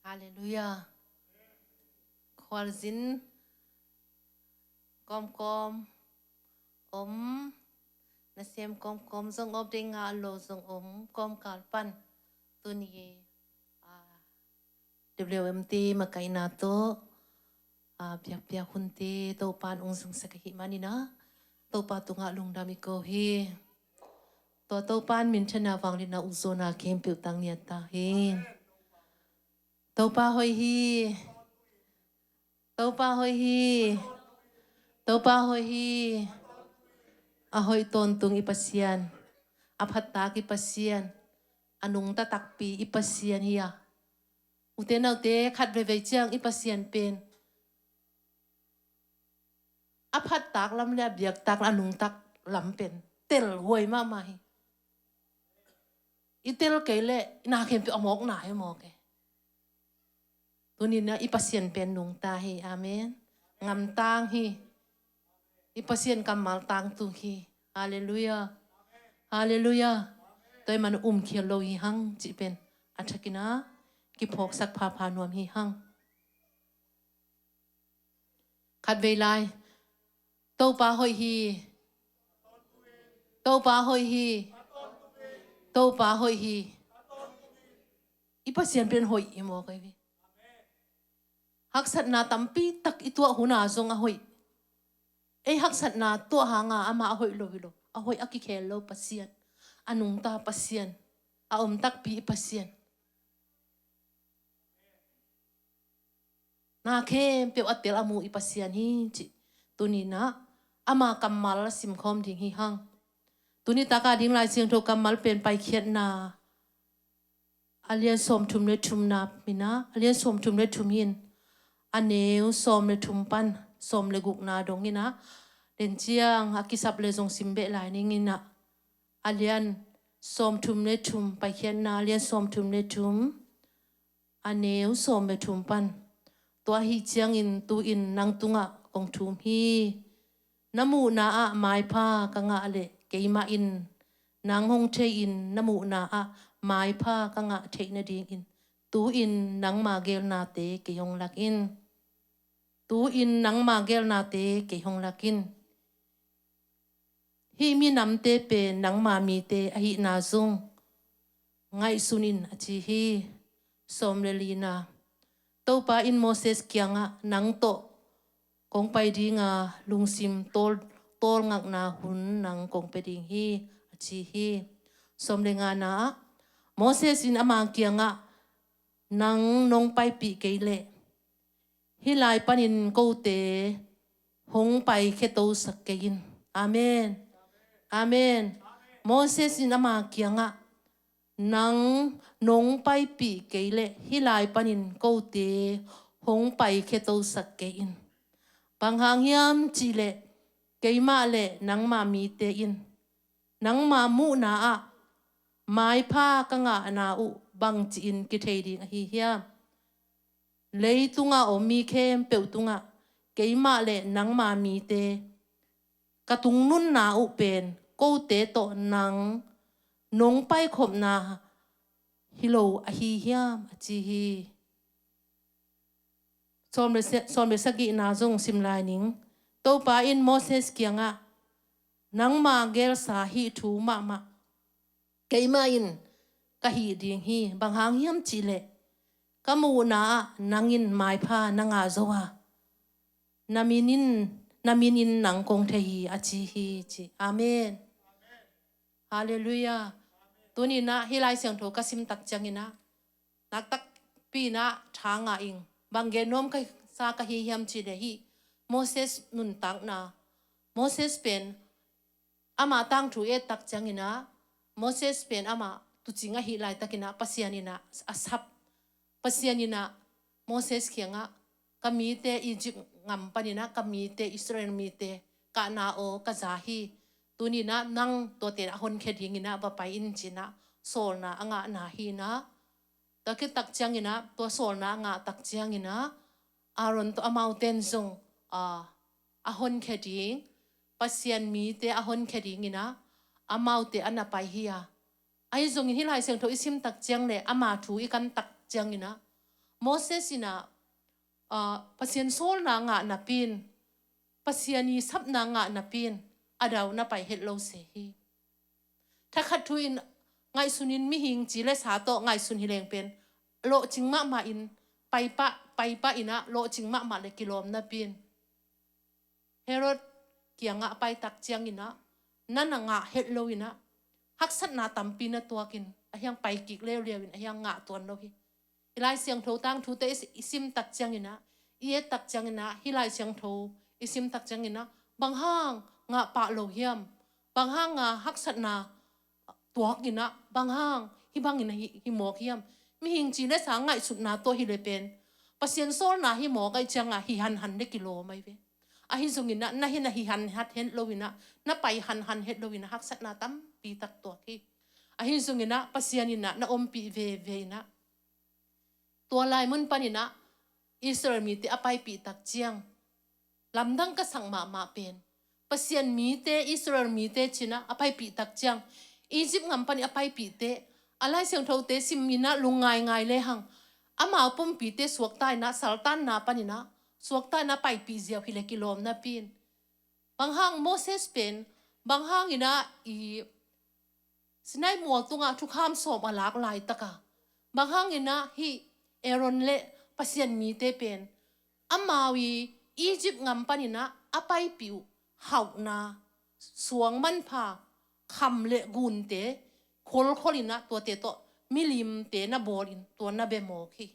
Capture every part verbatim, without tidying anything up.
Halleluiah. Khualzin kawmkawm om, nasem kawmkawm zong om, deih ngah lo zong om, kawmkal pan tuni, ah, W M T makaihna tawh, ah, biakpiak hunte Topan ong zangsak ahih manin ah, Topa tungah lungdam i ko hi. Tua Topan minthanna vangliatna ukzawhna khempeuh tang niat ta hi. Topa hoih hi. Topa hoih hi. Topa hoih hi. A hoih tawntung i Pasian, a phattak i Pasian, a nungta takpi i Pasian hi a, ute naute, khat veivei ciang i Pasian pen a phattak lam le a biaktak lam, a nungtak lam pen telhuai mahmah hi. I tel kei leh i na khempeuh a mawkna hi mawk e. Tuni-in ah i Pasian pen nungta hi. Amen. Ngamtang hi. I Pasian kammal tangtung hi. Halleluiah. Halleluiah. Tua ahih manin umkhial lo hi hang cih pen a thakin ah kiphawksak phapha nuam hi hang. Khat vei lai. Topa hoih hi. Topa hoih hi. Topa hoih hi. I Pasian pen hoih hi mawk hi. Haksatna tampi tak i tuah hun ah zong a hoih. Ei haksatna tuah hang a amah a hoih lo hi lo. A hoih, a kikhel lo Pasian, a nungta Pasian, a om takpi i Pasian. Na khempeuh a tel a mu i Pasian hi cih tuni-in ah ama kammal a simkhawm ding hi hang. Tuni tak a ding Lai Siangtho kammal pen Paikhiatna a lian sawmthum le thumna in ah, a lian sawmthum le thum hi-in, a neu sawm le thum pan sawm le gukna dong in ah, den ciang a kisap leh zong sim beh lai ning in ah, a lian sawmthum le thum, Paikhiatna a lian sawmthum le thum, a neu sawm le thum pan. Tua ahih ciangin tu-in nang tungah kong thum hi. Na muhna ah maipha ka ngah leh keimah in nang hong thei-in, na muhna ah maipha ka ngah theih nadingin tu-in nangma geelnate kei hong lak in. Tu-in nangma geelnate kei hong lak in. Hih minamte pen nangma mite ahihna zong ngaihsun in, a ci hi. Sawm le lina. Topa in Moses kiangah, nang tawh kong pai ding a, lungsim tawl, tawlngakna hun nang kong pia ding hi, a ci hi. Sawm le ngana ah, Moses in ama kiangah, nang nong paipih kei leh hih lai panin kote hong paikhia tosak kei in. Amen. Amen. Moses in ama kiangah, nang nong paipih kei leh hih lai panin kote hong paikhia tosak kei in. Bang hang hiam cih leh keimah leh nangma mite in nangma muhna ah maipha ka ngahna uh bangci-in kithei ding ahi hiam? Leitungah a om mi khempeuh tungah keimah leh nangma mite ka tungnunna uh pen kote tawh nang nong paikhopna hi lo ahi hiam, a ci hi. Sawm le se-, sawm le sagihna zong sim lai ning. Topa in Moses kiangah, nangma geelsa hih thu mahmah keimah in ka hih ding hi. Bang hang hiam cih leh ka muhna ah nang in maipha na ngah zo a, na min in, na min in nang kong thei hi, a ci hi, ci. Amen. Halleluiah. Tuni-in ah hih Lai Siangtho ka sim tak ciangin ah, nakpi-in ah tha ngah ing. Bang gen nuam ka sa ka hi hiam cih leh hih Moses nuntakna, Moses pen ama tangthu et tak ciangin ah, Moses pen ama tuucing ahih laitakin ah Pasian in ah a sap. Pasian in ah Moses kiangah, ka mite Egypt gam panin ah ka mite, Israel mite kahna aw ka za hi. Tuni-in ah nang tuate a honkhia dingin ah va pai in, ci-in ah sawlna a ngahna hi-in ah, tua khit tak ciangin ah, tua sawlna a ngah tak ciangin ah, Aaron tawh amaute in zong, ah, a honkhia ding, Pasian mite a honkhia dingin ah amaute a na pai hi a. Ahi zongin hih Lai Siangtho i sim tak ciang leh ama thu i kan tak ciangin ah, Moses in ah, ah, Pasian sawlna ngah napi in, Pasian i sapna ngah napi in, a dau na pai het lo se hi. Thakhat thu in ngaihsun in, mihing ci le sa tawh ngaihsun hi leng pen, lawhcing mahmah in, paipah, paipah in ah, lawhcing mahmah le kilawm napi in, Herod kiangah a pai tak ciangin ah, na na ngah het lo in ah, haksatna tampi na tuak in, a hiang pai kik leuleu in, a hiang ngah tuan lo hi. I Lai Siangtho tangthute i si-, i sim tak ciangin ah, i et tak ciangin ah, hih Lai Siangtho i sim tak ciangin ah, bang hang ngah pah lo hiam? Bang hang a haksatna tuak in ah, bang hang hih bangin ah hi, hi mawk hiam? Mihing ci le sa ngaihsutna tawh hi le pen, Pasian sawlna hi mawk ahih ciangah, hi hanhan le kilawm ahi ve. Ahi zongin ah, na hi na hi hanhan het lo in ah, na pai hanhan het lo in ah, haksatna tampi tak tuak hi. Ahi zongin ah, Pasian in ah na ompih veve in ah, tua lai mun panin ah Israel mite a paipih tak ciang, lamdang ka sak mahmah pen, Pasian mite, Israel mite ci-in ah a paipih tak ciang, Egypt gam panin a paipihte, a Lai Siangthote sim in ah lungngaingai lehang, amau pumpite suakta in ah, saltanna panin ah suakta in ah paipih ziau hi le kilawm napi in. Bang hang Moses pen, bang hangin ah i Sinai mual tungah thukham sawm a lak laitak a, bang hangin ah hih Aaron le Pasian mite pen, amau i Egypt gam panin ah a paipih uh hauhna, suang manpha, kham le gunte kholkhol in ah, tuate tawh milimte na bawl in, tua na bia mawk hi.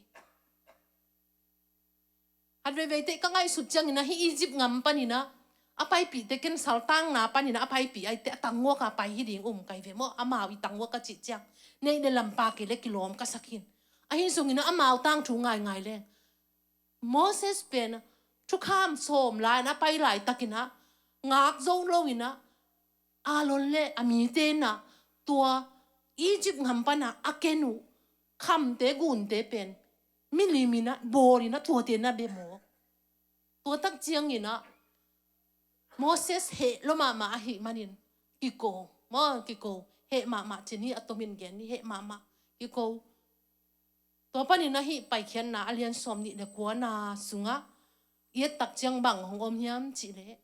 Khat veiveite ka ngaihsut ciangin ah, hih Egypt gam panin ah a paipihte, ken saltanna panin ah a paipih ahih teh, a tanghuak a pai hi ding um ka hi ve maw, amau i tanghuak a cih ciang, neih le lampa kei le kilawm ka sak hi. Ahi zongin ah amau tangthu ngaingai leng, Moses pen thukham sawm lai in a pai laitakin ah, ngak zo lo in ah, Aaron le a mite in ah tua Egypt gam pan a a ken uh khamte gunte pen milim in ah, bawl in ah, tuate na bia mawk. Tua tak ciangin ah Moses heh lua mahmah ahih manin kiko, maw, kiko, heh mahmah ci-in hi, a tomin gen ni, heh mahmah, kiko. Tua panin ah hih Paikhiatna a lian sawmnih le kuana sungah i et tak ciang bang hong om hiam cih leh,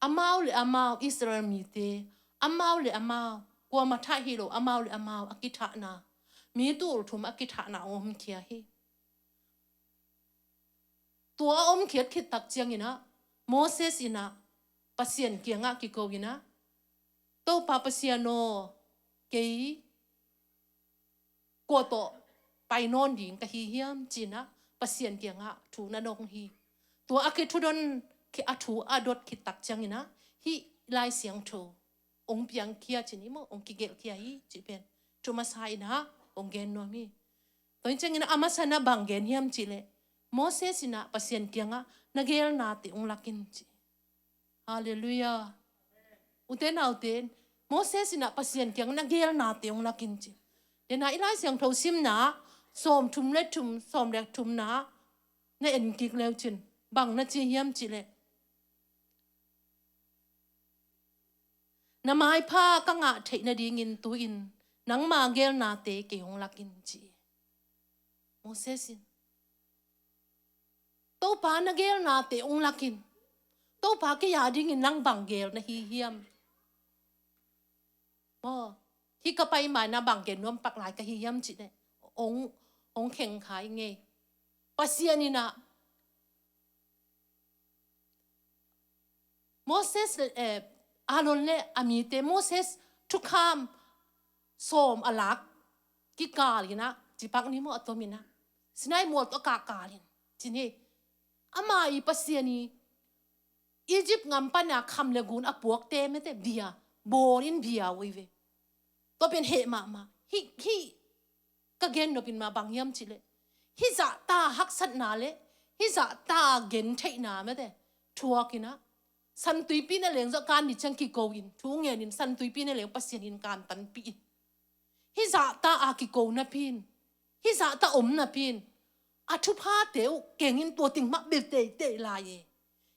amau le amau, Israel mite, amau le amau, kuamah thah hi lo, amau le amau a kithahna, mi tul thum a kithahna hong omkhia hi. Tua a omkhiat khit tak ciangin ah, Moses in ah Pasian kiangah kiko in ah, Topa Pasian aw, kei kua tawh pai nawn ding ka hi hiam, ci-in ah Pasian kiangah thu na dong hi. Tua a kithudon, khi a thu a dot khit tak ciangin ah, hih Lai Siangtho hong piangkhia ci-in hi maw, hong kigelhkhia hi cih pen thu masa in ah hong gen nuam hi. Tua hi ciangin ah a masa in ah bang gen hiam cih leh, Moses in ah Pasian kiangah, na geelnate hong lak in, ci. Halleluiah. Ute naute, Moses in ah Pasian kiangah, na geelnate hong lak in, ci. Dena i Lai Siangtho simna sawmthum le thum, sawm le thumna na en kik leu cin, bang na ci hiam cih leh, na maipha ka ngah theih nadingin tu-in nangma geelnate kei hong lak in, ci. Moses in, Topa, na geelnate hong lak in. Topa, kei a dingin nang bang geel na hi hiam? Maw, hih ka pai ma-in ah bang gen nuam pak lai ka hi hiam cih leh, hong, hong khengkhai ngei. Pasian in ah Moses, eh, Aaron le a mite, Moses thukham sawm a lak kikal in ah, ci pak ni maw, a tomin ah, Sinai mual tawh a kah kal in, ci-in hi. Ama i Pasian i Egypt gam pan a kham le gun a puakte mate bia, bawl in bia uh hi ve. Tua pen heh mahmah. Hih, hih ka gen nop in mah bang hiam cih leh, hih zahta haksatna le hih zahta gentheihna mate thuak in ah, San Tuipi nangawn zong kan ding ciang kiko in, thu ngen in, San Tuipi nangawn Pasian in kantanpih in, hih zahta a kiko napi in, hih zahta om napi in, a thuphate uh keng in, tua teng mah bia teitei lai e.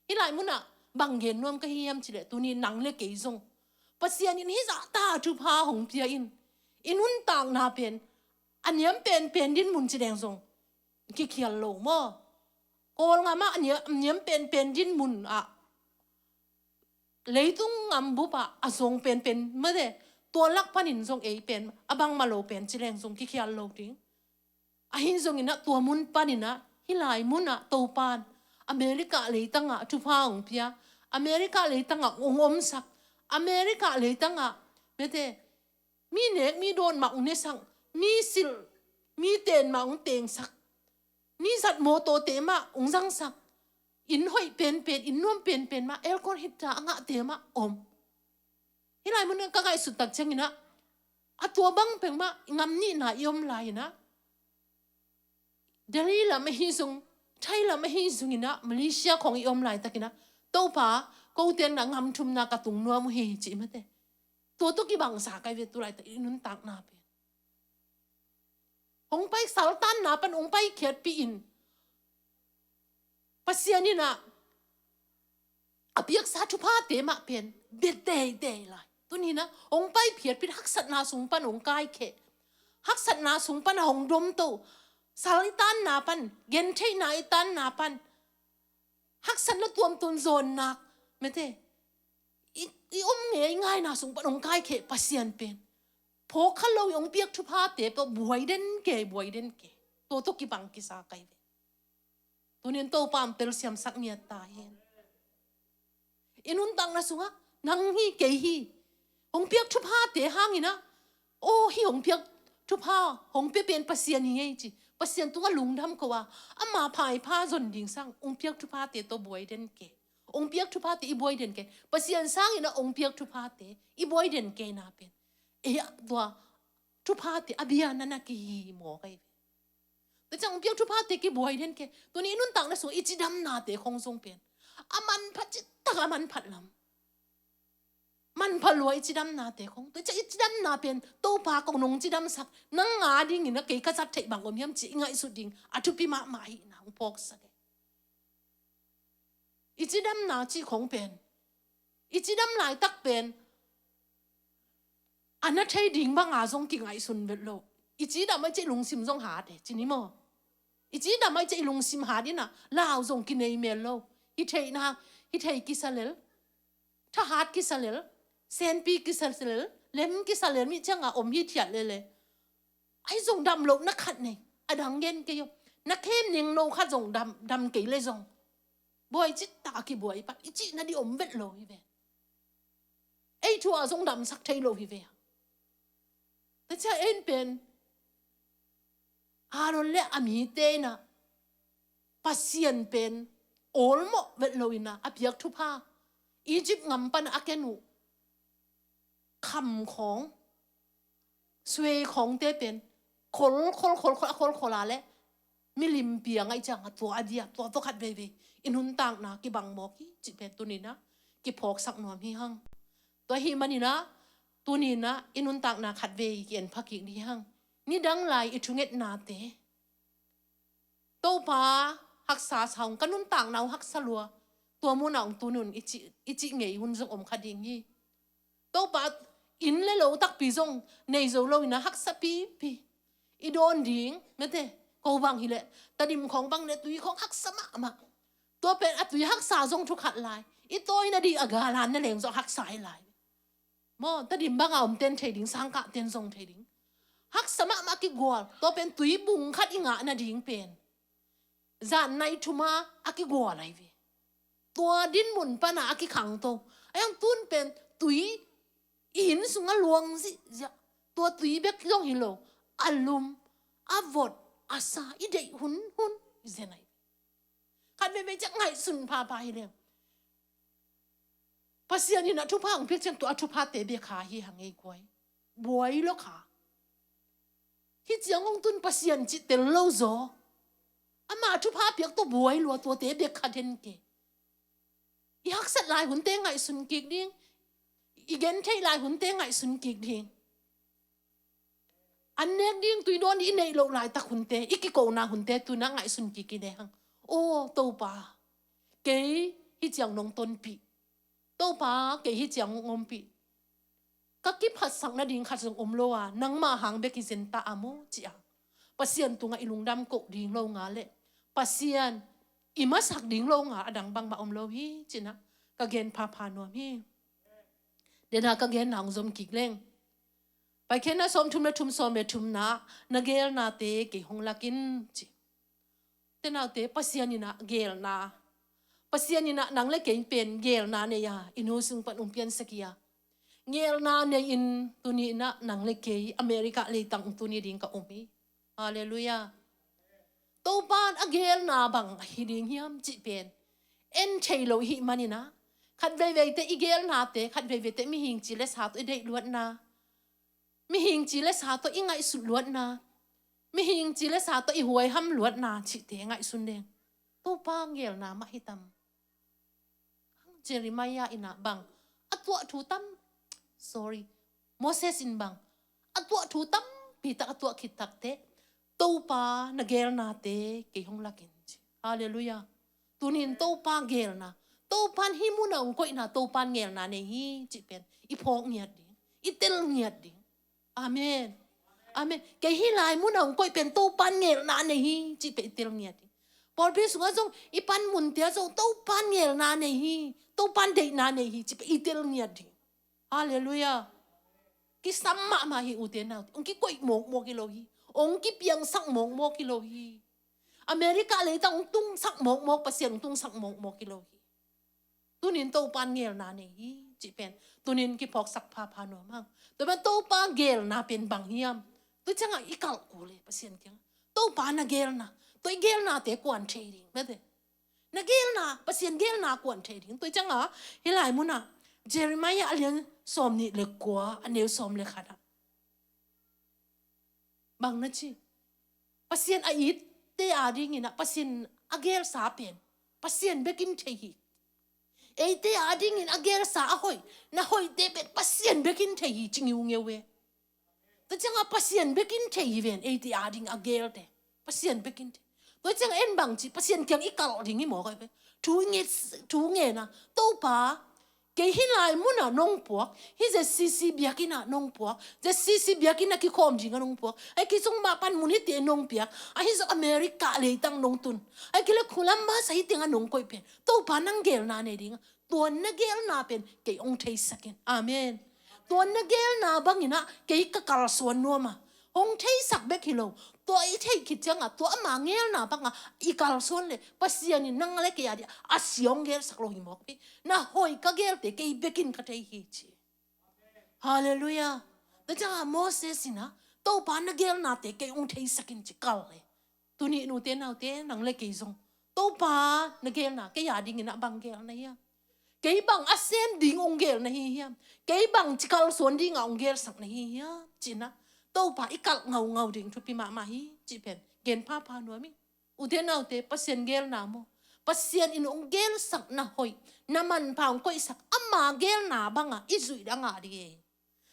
Hih lai mun ah bang gen nuam ka hi hiam cih leh, tuni nang le kei zong Pasian in hih zahta a thupha hong pia in, i nuntakna pen a niam penpen dinmun ci leng zong, kikhial lo maw? Kawlngam ah a niam, niam penpen dinmun ah, leitung ngam bup ah a zong penpen mate, tua lak panin zong ei pen a bangmah lo pen ci leng zong kikhial lo ding. Ahi zongin ah tua mun panin ah hih lai mun ah Topa'n America leitang ah thupha hong pia, America leitang ah hong omsak, America leitang ah mate, mi nek mi dawn mah hong nesak, mi silh mi ten mah hong tengsak, mi zat mawtawte mah hong zangsak, inn hoih penpen, inn nuam penpen mah, aircon heater a ngahte mah om. Hih lai mun ka ngaihsut tak ciangin ah, a tua bang peuhmah ngam nihna i om lai-in ah, Delhi lam ahi zong, Thai lam ahi zongin ah, Malaysia khawng i om laitakin ah, Topa, kote in ah ngam thumna ka tung nuam uh hi, ci mate. Tua tawh kibangsa ka hi ve, tu laitak i nuntakna pen. Hong pai, saltanna pan hong paikhiatpih in, Pasian in ah a piaksa thuphate mah pen bia teitei lai. Tuni-in ah hong paikhiatpih, haksatna sung pan hong kaikheh, haksatna sung pan a hong domto, sal i tanna pan, gentheihna i tanna pan, haksatna tuamtuam zawnnak mate, i, i om ngei ngaina sung pan hong kaikheh Pasian pen phawk kha lo, i hong piak thuphate tawh buai den kei, buai den kei. Tua tawh kibang kisa ka hi ve. Tuni-in Topa hong telsiamsak ngiat ta hen. I nuntakna sungah nang hi, kei hi, hong piak thuphate hangin ah, aw, hih hong piak thupha hong pia pen Pasian hi ei ci, Pasian tungah lungdam ko a, ama phaipha zon ding sang, hong piak thuphate tawh buai den kei. Hong piak thuphate i buai den kei. Pasian sangin ah hong piak thuphate i buai den keina pen, ei ah tua thuphate a bia na na kihi maw ka hi ve. Tua ciang hong piak thuphate kibuai den kei. Tuni i nuntakna sung i cidamnate khong zong pen a manpha, citak a manpha lam, manpha lua i cidamnate khong. Tua ciang i cidamna pen Topa, kong nong cidamsak, nang a dingin ah kei ka zat theih bang om hiam ci i ngaihsut ding a thupi mahmah ahihna hong phawksak e. I cidamna cih khong pen, i cidam laitak pen a na thei ding banga zong kingaihsun vet lo. I cidam a, i cih lungsim zong hat e, ci ni maw? I cidam a, i cih lungsim hat in ah lau zong kinei mel lo. Hi theihna, hi thei kisa lel, thahat kisa lel, senpi kisa lel, lem kisa lel, mih ciangah om hithiat lel e. Ahi zong dam lohna khat nei, a dang gen kei aw. Na khem ningno khat zong dam, dam kei le zong, buai citak a kibuai pah, i cihna ding om vet lo hi ve. Ei thu ah zong damsak thei lo hi ve. Tua ciang ei pen, Aaron le a mite in ah Pasian pen awlmawh vet lo in ah a piak thupha, Egypt ngam pan a ken uh kham khawng, suei khawngte pen khol, khol, khol, khol, a khol, khol a le milim piang ahih ciang a tua a dia, tua tawh khat veivei i nuntakna kibang mawk hi cih pen tuni-in ah kiphawksak nuam hi hang. Tua ahih manin ah tuni-in ah i nuntakna khat vei ki-en pha kik dih hang. Nidang lai i thungetnate, Topa, haksa sa ung, ka nuntakna uh haksa lua, tua munah ung tun un, i cih, i cih ngei hun zong om kha ding hi. Topa, inn le lo takpi zong nei zo lo in ah haksa pipi i dawn ding, mate, ko bang hi leh, Tedim khawng bang le tui khawng haksa mahmah. Tua pen a tui haksa zong thu khat lai, i tawina ding a galan na leng zong haksa hi lai. Maw, Tedim banga om ten thei ding, sangkah ten zong thei ding. Haksa mahmah kigual, tua pen tui bung khat i ngah nading pen zan nai thum a kigual ahi ve. Tua dinmun pana a kikhangto. Ahi hang tun pen tui i inn sungah luang zihziah. Tua tui bek zong hi lo, a lum, a vot, a sa, i deih hunhun i zen ahi ve. Khat veivei ciang ngaihsun phapha hi leng, Pasian in a thupha hong piak ciang tua a thuphate bia kha hi hang ei guai. Buai lua kha. Hih ciang hong tun Pasian cih tel lo zaw. Ama thupha piak tawh buai lua, tuate bia kha den kei. I haksat lai hunte ngaihsun kik ding. I gentheih lai hunte ngaihsun kik ding. An nek ding tui dawn i neih loh laitak hunte, i kikona hunte tuna ngaihsun kik i ne hang. Aw Topa, kei hih ciang nong tonpih. Topa, kei hih ciang nong ompih. Ka kiphatsak nading khat zong om lo a, nangma hang bek hi zen ta a maw, ci a. Pasian tungah i lungdam koh ding lo nga le Pasian i masak ding lo nga a dang bangmah om lo hi, ci-in ah ka gen phapha nuam hi. Dena ka genna hong zom kik leng, Paikhiatna sawmthum le thum, sawm le thumna, na geelnate kei hong lak in, ci. Te naute, Pasian in ah geelna, Pasian in ah nang le kei pen geelna nei a, i nu sung pan hong piansak hi a, geelna nei-in tuni in ah nang le kei America leitang tuni ding ka om hi. Halleluiah. Topa in a geelna bang ahi ding hiam cih pen en thei lo i hih manin ah, khat veiveite i geelnate, khat veiveite mihing ci le sa tawh i deih luatna, mihing ci le sa tawh i ngaihsut luatna, mihing ci le sa tawh i huaiham luatna cihte ngaihsun leng, Topa geelna mah hi tam? Jeremiah in ah bang a tuah thu tam, sorry, Moses in bang a tuah thu tampi tak a tuah khit takteh, Topa na geelnate kei hong lak in, ci. Halleluiah. Tunin Topa geelna, Topa in hih mun a hong koihna, Topa in geelna nei hi cih pen i phawk ngiat ding, i tel ngiat ding. Amen. Amen. Kei hih lai mun a hong koih pen Topa in geelna nei hi cih pen i tel ngiat ding. Pawlpi sungah zong, i panmunte ah zong Topa in geelna nei hi, Topa in deihna nei hi cih pen i tel ngiat ding. Halleluiah. Kisam mahmah hi, ute naute. Hong kikoih mawkmawk hi lo hi. Hong kipiangsak mawkmawk hi lo hi. America leitang hong tungsak mawkmawk, Pasian hong tungsak mawkmawk hi lo hi. Tunin Topa in geelna nei hi cih pen tunin kiphawksak phapha nuam hang. Tua pen Topa geelna pen bang hiam? Tua ciangah i kalh kul e Pasian kiangah, Topa na geelna, tua i geelnate kuan thei ding, mate. Na geelna, Pasian geelna kuan thei ding. Tua ciangah hih lai munah Jeremiah a lian sawmnih le kua, a neu sawm le khat ah bang na ci? Pasian a itte adingin ah Pasian a geelsa pen Pasian bekin thei hi. Eite adingin a geelsa a hoih, na hoihte pen Pasian bekin thei hi ci ngiungeu e. Tua ciangah Pasian bekin thei hi ven, eite ading a geelte. Pasian bekin thei. Tua ciangah en bang ci, Pasian kiang i kalh ding hi mawk a hi ve. Thu nge, thu ngen a, Topa, kei hih lai munah nong puak, hih Z C C biakinn ah nong puak, Z C C biakinn ah kikhawm dingah nong puak, ai kei zong mah panmun hihte nong piak, ahi zong America leitang nong tun, ai kei le Columbus ah hih tengah nong koih pen Topa nang geelna nei dingah, tua na geelna pen kei hong theisak in. Amen. Tua na geelna bangin ah kei ka kalsuan nuam a, hong theisak bek hi lo, tua i theih khit ciangah tua ama geelna bangah i kalsuan leh Pasian in nang le kei ading a sia hong geelsak lo hi mawk hi. Na hoih ka geelte kei bekin ka thei hi ci. Halleluiah. Tua ciangah Moses in ah, Topa na geelnate kei hong theisak in ci kalh e. Tuni in ute naute, nang le kei zong, Topa na geelna kei adingin ah bang geelna hiam? Kei bang a sem ding hong geelna hi hiam? Kei bang ci kalsuan dingah hong geelsak na hi hiam? Ci-in ah Topa i kalh ngaungau ding thupi mahmah hi cih pen gen phapha nuam hi. Ute naute, Pasian geelna maw, Pasian in hong geelsak na hoih, na manpha hong koihsak ama geelna bangah i zuih ding a ngah ding e.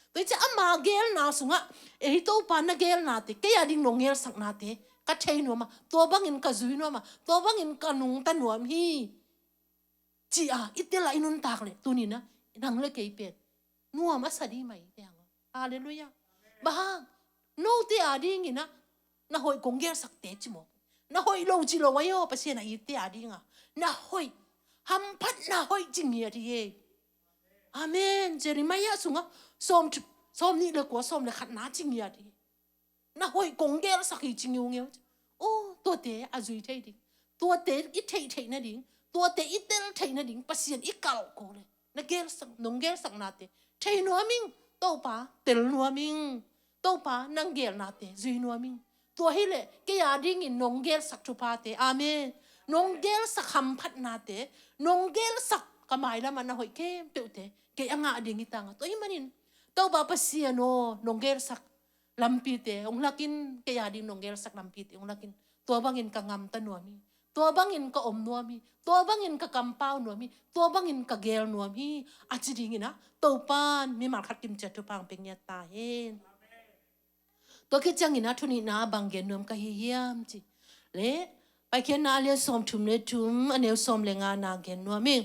Tua hi ciah ama geelna sungah, ei Topa na geelnate, kei ading nong geelsaknate ka thei nuam a, tua bangin ka zui nuam a, tua bangin ka nungta nuam hi, ci-a i tel a i nuntak leh, tuni-in ah nang le kei pen nuam a sa ding mah hi teh hang. Halleluiah. Bang hang, note adingin ah na hoih kong geelsakte ci mawk, na hoih lo ci lo ahi aw, Pasian a itte adingah na hoih, hamphatna hoih ci ngiat hi e. Amen. Jeremiah sungah sawm, sawmnih le kua, sawm le khatna ci ngiat hi. Na hoih kong geelsak hi ci ngiungeu. Oh, tuate a zui thei ding, tuate i theih theih nading, tuate i tel theih nading Pasian i kalh ko leh, na geelsak, nong geelsaknate thei nuam ing. Topa, tel nuam ing. Topa, nang geelnate zui nuam ing. Tua hileh kei adingin nong geelsak thuphate, amen, nong geelsak hamphatnate, nong geelsak ka mailamah na hoih khempeuhte kei a ngah ding hi tangah. Tua hih manin Topa Pasian aw, nong geelsak lampite hong lak in, kei ading nong geelsak lampite hong lak in. Tua bangin ka gamta nuam hi, tua bangin ka om nuam hi, tua bangin ka kampau nuam hi, tua bangin ka geel nuam hi, a ci dingin ah Topa in mimal khat kim ciat thupha hong pia ngiat ta hen. Tua khit ciangin ah thu nihna bang gen nuam ka hi hiam cih leh, Paikhiatna a lian sawmthum le thum, a neu sawm le ngana gen nuam ing.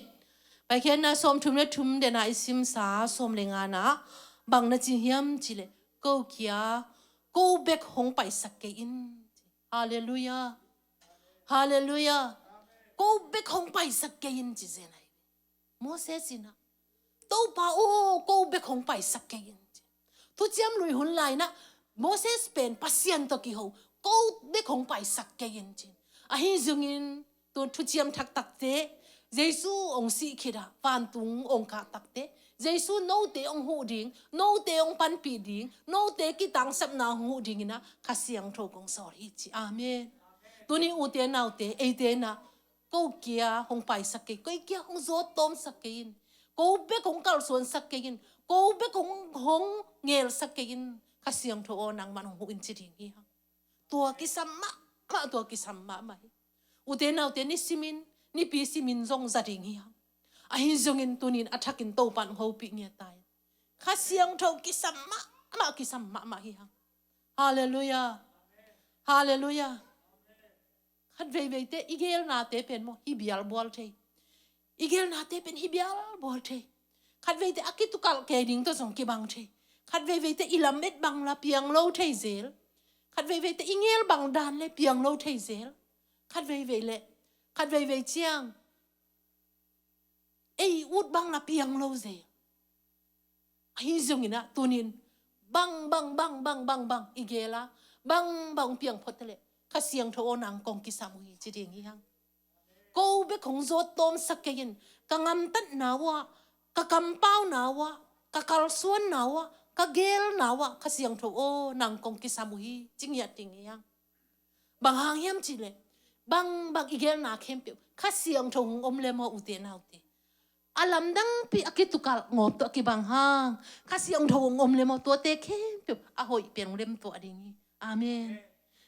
Paikhiatna sawmthum le thum, dena i simsa sawm le ngana bang na ci hiam cih leh, ko kia, ko bek hong paisak kei in. Halleluiah. Halleluiah. Ko bek hong paisak kei in ci zen ahi. Moses in ah, Topa aw, ko bek hong paisak kei in ci. Thuciam Lui hun lai-in ah Moses pen Pasian tawh kiho, ko bek hong paisak kei in ci. Ahi zongin tu thuciam thak takte, Jesu hong sih khit ah vantung hong kah takte, Jesu note hong huh ding, note hong panpih ding, note kitangsapna hong huh dingin ah Kha Siangtho kong sawl hi ci. Amen. Tuni ute naute, eite in ah ko kia hong paisak kei, ko kia hong zawt tawmsak kei in, ko bek hong kalsuansak kei in, ko bek hong, hong ngelsak kei in, Kha Siangtho aw, nangman hong huh in ci ding hi hang. Tua kisam mahmah, tua kisam mahmah hi. Ute naute, ni simin, nipi simin zong za ding hi hang. Ahi zongin tunin a thakin Topan hong hopih ngiat ta in. Kha Siangtho kisam mahmah, kisam mahmah hi hang. Halleluiah. Halleluiah. Khat veiveite i gelnate pen maw, hi bialbual thei. I gelnate pen hi bialbual thei. Khat veite a kitukalh kei ding tawh zong kibang thei. Khat veiveite i lamet bang la piang lo thei zel. Khat veiveite i ngel bang dan le piang lo thei zel. Khat veivei le, khat veivei ciang ei ut bang la piang lo zel. Ahi zongin ah tunin bang, bang, bang, bang, bang, bang i gel a, bang, bang piang phot leh, Kha Siangtho aw, nang kong kisam uh hi ci ding hi hang. Ko bek hong zawt tawmsak kei in, ka gamtatna uh ah, ka kampauna uh ah, ka kalsuanna uh ah, ka gelna uh ah, Kha Siangtho aw, nang kong kisam uh hi ci ngiat ding hi hang. Bang hang hiam cih leh, bang, bang i gelna khempeuh Kha Siangtho hong om le maw, ute naute? A lamdangpi a kitukalh ngawp tawh a kibang hang Kha Siangtho hong om le maw, tuate khempeuh a hoih pen hong lemtuah ding hi. Amen.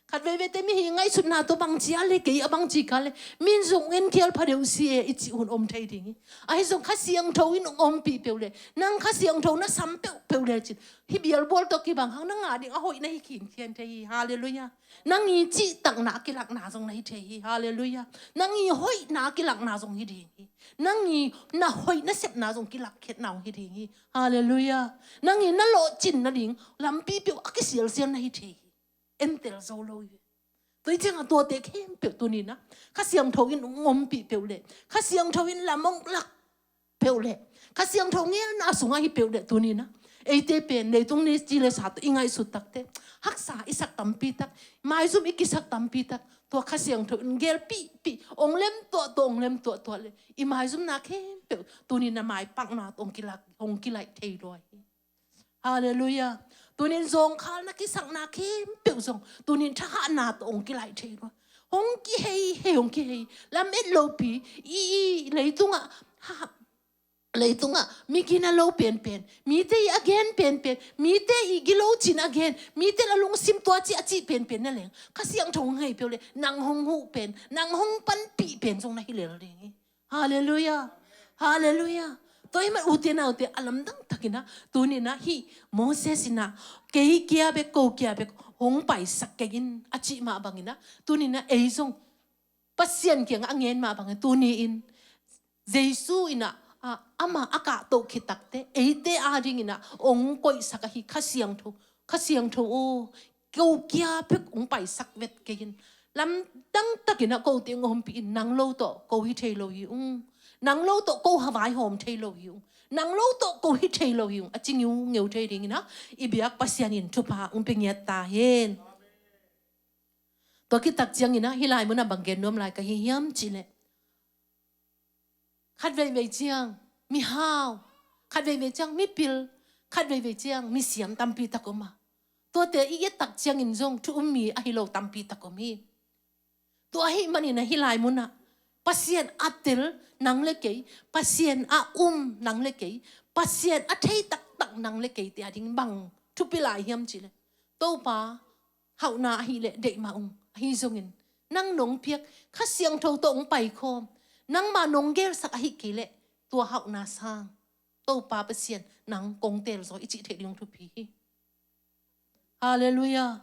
Khat veiveite mihing ngaihsutna tawh bangci a le, kei a bangci ka le, min zong en khial pha deuh si e i cih hun om thei ding hi. Ahi zong Kha Siangtho in hong ompih peuh leh, nang Kha Siangtho na sam peuhpeuh lecin, hi bialbual tawh kibang hang nang a ding a hoih na hi khinkhian thei hi. Halleluiah. Nang i cihtakna a kilakna zong na hi thei hi. Halleluiah. Nang i hoihna a kilakna zong hi ding hi. Nang i na hoih na sepna zong kilakkhiatna zong hi ding hi. Halleluiah. Nang i na lawhcin nading lampi peuh a kisialsial na hi thei hi. Entel zo lo hi. Tua hi ciangah tuate khempeuh tuninah Kha Siangtho in hong ompih peuh leh, Kha Siangtho in lam hong lak peuh leh, Kha Siangtho ngelna sungah hi peuh leh tuninah eite pen leitung ni ci le sa tawh i ngaihsut takte, haksa i sak tampi tak, maizum i kisak tampi tak, tua Kha Siangtho in gelpihpih, hong lem tuahtuah, hong lem tuahtuah leh i maizumna khempeuh tuninah maipakna tawh hong kilak, hong kilaih thei lua hi. Halleluiah. Tunin zawngkhal na kisakna khempeuh zong tunin thahatna tawh hong kilaih thei lua. Hong kiheihei, hong kihei. Lamet lopi, i, i leitungah, ha, leitungah mi gina lo penpen, mite i a gen penpen, mite i gilo cin a gen, mite la lungsim tua ci a cih penpen na leng, Kha Siangtho hong hei peuh leh nang hong huh pen, nang hong panpih pen zong na hi lel ding hi. Halleluiah. Halleluiah. Tua ahih man ute naute, a lamdang takinah tuninah hih Moses inah kei kia bek, ko kia bek hong paisak kei in a cih mah banginah tuninah ei zong Pasian kiangah a ngen mah bangin tuni-in Jesu inah, a, amah a kahtoh khit takte eite adinginah hong koihsak ahi Kha Siangtho, Kha Siangtho aw, ko kia bek hong paisak vet kei in. Lamdang takinah kote hong ompih in, nang lo tawh ko hi thei lo hi ung. Nang lo tawh ko ha vaihawm thei lo hi ung. Nang lo tawh ko hi thei lo hi ung, a ci ngiungeu thei dinginah i biak Pasian in thupha hong pia ngiat ta hen. Tua khit tak cianginah hih lai munah bang gen nuam lai ka hi hiam cih leh, khat veivei ciang mihau, khat veivei ciang mipil, khat veivei ciang misiam tampi tak om a, tuate i et tak ciangin zong thu um mi ahi lo tampi tak om hi. Tua ahih maninah hih lai munah Pasian a tel nang le kei, Pasian a um nang le kei, Pasian a thei taktak nang le keite ading bang thupi lai hiam cih leh, Topa, hauhna ahih leh deih mah ung, ahi zongin nang nong piak Kha Siangtho tawh hong paikhawm, nangmah nong gelsak ahih kei leh tua hauhna sang Topa Pasian nang kong teelzaw i cih theih ding thupi hi. Halleluiah.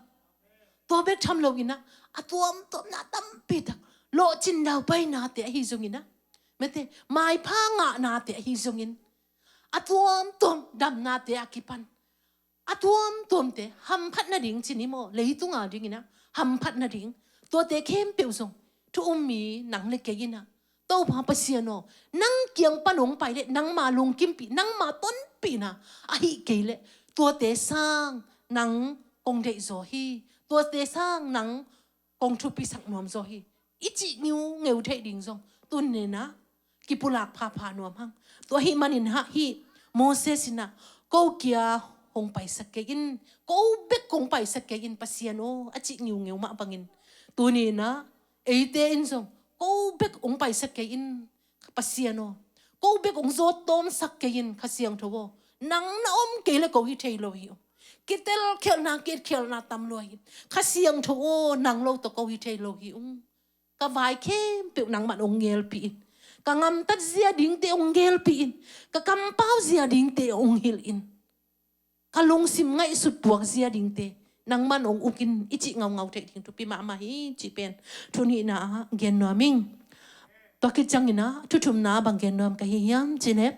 Tua bek tham loinah a tuamtuamna tampi tak, lawhcin daupainate ahi zonginah, mate, maipha ngahnate ahi zongin, a tuamtuam damnate a kipan a tuamtuamte hamphat nading ci ni maw, leitunga dinginah hamphat nading, Tuate khempeuh zong thu um mi nang le kei in ah, Topa Pasian aw, nang kiang pan hong pai leh nangma lungkimpih, nangma tonpihna ahih kei leh tuate sang nang kong deihzaw hi, tuate sang nang kong thupisak nuamzaw hi, i cih ngiungeu theih ding zong tuni-in ah kipulak phapha nuam hang. Tua ahih manin ah hih Moses in ah, ko kia hong paisak kei in, ko bek hong paisak kei in Pasian aw, a cih ngiungeu mah bangin tuni-in ah eite in zong ko bek hong paisak kei in Pasian aw, ko bek hong zawt tawmsak kei in Kha Siangtho aw, nang na om kei leh ko hi thei lo hi ung. Kitel khialhna, kit khialhna tam lua hi. Kha Siangtho aw, nang lo tawh ko hi thei lo hi ung. Ka vai khempeuh nangman hong ngelpih in, ka ngamtat zia dingte hong ngelpih in, ka kampau zia dingte hong hilh in, ka lungsim ngaihsut puak zia dingte nangman hong uk in, i cih ngaungau theih ding thupi mahmah hi cih pen thu nihna ah gen nuam ing. Tua khit ciangin ah thu thumna bang gen nuam ka hi hiam cih leh,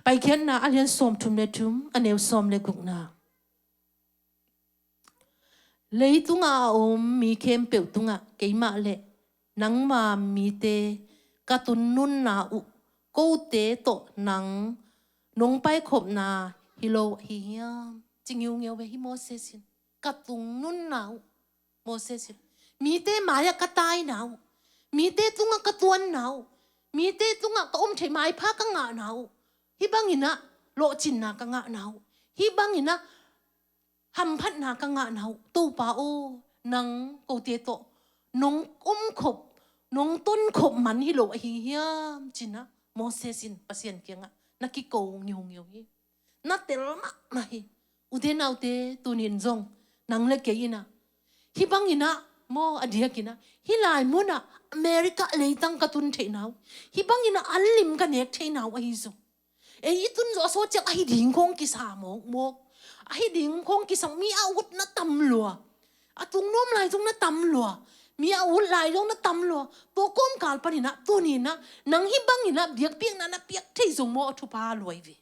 Paikhiatna a lian sawmthum le thum, a neu sawm le gukna. Leitungah a om mi khempeuh tungah keimah le nangma mite ka tun nunna uh kote tawh nang nong paikhopna hi lo ahi hiam? Ci ngiungeu ve hi Moses in. Ka tun nunna uh, Moses in. Mite mai-ah ka taina uh, mite tungah ka tuanna uh, mite tungah ka om thei maipha ka ngahna uh, hih bangin ah lawhcinna ka ngahna uh, hih bangin ah hamphatna ka ngahna uh, Topa aw, nang kote tawh nong omkhop, nong tonkhop man hi lo ahi hiam? Ci-in ah Moses in Pasian kiangah na kiko ngiungeu hi. Na tel mahmah hi. Ute naute, tuni-in zong nang le kei in ah hih bangin ah maw, a diakin ah hih lai munah America leitang ka tun theihna uh, hih bangin ah an lim ka nek theihna uh ahi zong, ei i tun zawh a sawt ciang ahi ding khawng kisa mawkmawk, ahi ding khawng kisang, mi a ut na tam lua, a tung nuam lai zong na tam lua, mi a ut lai zong na tam lua. Tua kawmkal panin ah tuni-in ah nang hih bangin ah biakpiakna na piak thei zong maw, a thupha lua hi ve.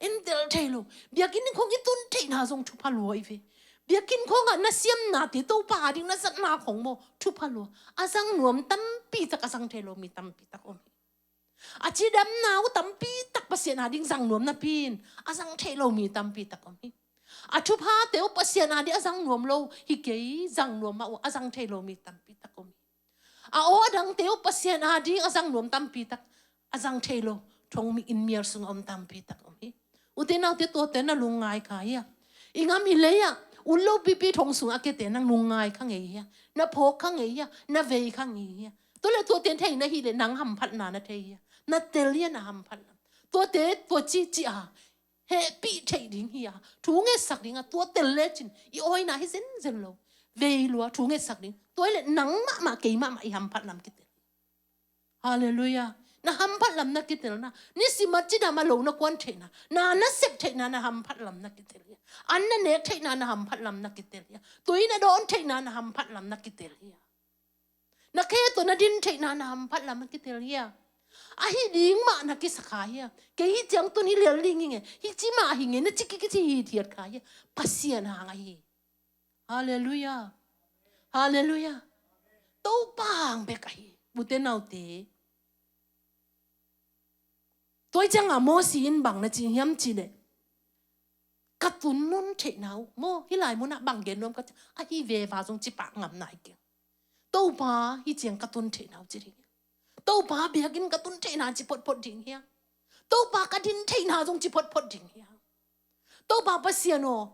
En tel thei lo. Biakinn khawng i tun theihna zong thupha lua hi ve. Biakinn khawngah na siamnate Topa a ding na zatna khawng maw, thupha lua. A zang nuam tampi tak, a zang thei lo mi tampi tak om hi. A cidamna uh tampi tak Pasian a ding zang nuam napi-in a zang thei lo mi tampi tak om hi. A thuphate uh Pasian a ding a zang nuam lo hi kei, zang nuam mah uh a zang thei lo mi tampi tak om hi. A aw a dangte uh Pasian a ding a zang nuam tampi tak, a zang thei lo thong mi inn mial sungah om tampi tak om hi. Ute naute, tuate na lungngai kha hia? I ngam i lei-ah ut lo pipi thong sungah a kiate nang lungngai kha ngei hia? Na phawk kha ngei hia? Na vei kha ngei hia? Tua leh tuate thei na hih leh nang hamphatna na thei hia? Na tel hia na hamphat lam? Tuate tua ci ci a hehpih theih ding hi a, thu ngetsak ding a, tua tel lecin i awina hi zenzen lo. Vei lua, thu ngetsak ding. Tua hi leh nang mahmah, kei mahmah i hamphat lam kitel. Halleluiah. Na hamphat lam na kitelna, nisim a cidam a lo na kuan theihna, na na sep theihna na hamphat lam na kitel hi a, an na nek theihna na hamphat lam na kitel hi a, tui na dawn theihna na hamphat lam na kitel hi a, na khe tawh na din theihna na hamphat lam na kitel hi a, ahi ding mah na kisa kha hi a, kei hih ciang tun hi lel ding hi nge, hih ci mah hi nge na ci kici hithiat kha hi a, Pasian hang ahi. Halleluiah. Halleluiah. Topa hang bek ahi. Ute naute, tua hi ciangah Mosi in bang na ci hiam cih leh, ka tun nun theihna uh maw, hih lai munah bang gen nuam ka ci, ahi veva zong ci pah ngam nai keng. Topa hih ciang ka tun theihna uh ci ding hia? Topa biakinn ka tun theihna ci photphot ding hia? Topa ka din theihna zong ci photphot ding hia? Topa Pasian aw,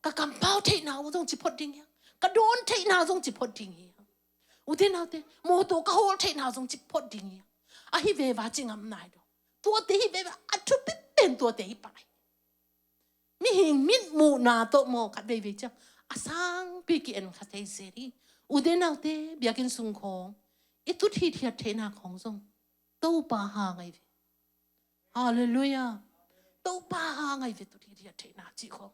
ka kampau theihna uh zong ci phot ding hia? Ka dawn theihna zong ci phot ding hia? Ute naute, mawtaw ka hawl theihna zong ci phot ding hia? Ahi veva ci ngam nai lo. Tuate hi veva, a thupi pen tuate hi pah hi. Mihing mitmuhna tawh maw khat veivei ciang a sangpi ki-en kha thei zel hi. Ute naute, biakinn sung khawng i tut hithiat theihna khawng zong Topa hang ahi ve. Halleluiah. Topa hang ahi ve, tut hithiat theihna cih khawng.